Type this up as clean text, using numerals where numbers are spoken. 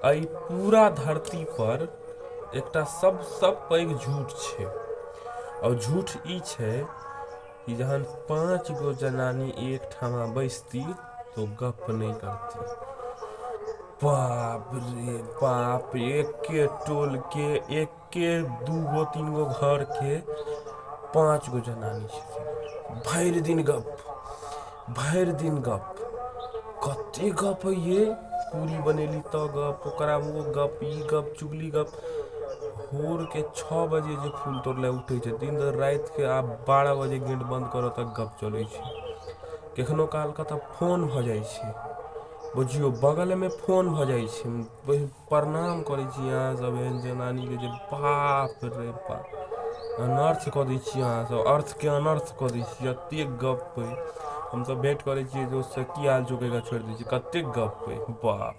एहि पूरा धरतीपर एकटा सबसँ पैघ झूठ छै। आओर झूठ ई छै कि जहन 5 गो जनानी एकठाम बैसती तऽ ओ गप नहि करती। बाप रे बाप, एके टोलके एके 2 गो 3 गो घरके 5 गो जनानी छथिन। भरि दिन गप, भरि दिन गप, कते गप होइए। पूरी बनेली तऽ गप, ओकरा ओ गप, ई गप, चुगली गप। भोरके 6 बजे जे फूल तोड़ले उठै छथिन तऽ रातिके आब 12 बजे गेट बन्द करऽ तक गप चलै छै। कखनो कालके तऽ फोन भऽ जाइ छै, बुझियौ बगलमे फोन भऽ जाइ छै। प्रणाम करै छी अहाँ सब एहन जनानीके जे बाप रे बाप, अनर्थ कऽ दै छी अहाँ सब, अर्थके अनर्थ कऽ दै छी। एतेक गप अइ, हमसब भेँट करै छियै दोस्तसँ, की हाल छौ कहिकऽ छोड़ि दै छियै, कतेक गप अइ बाप।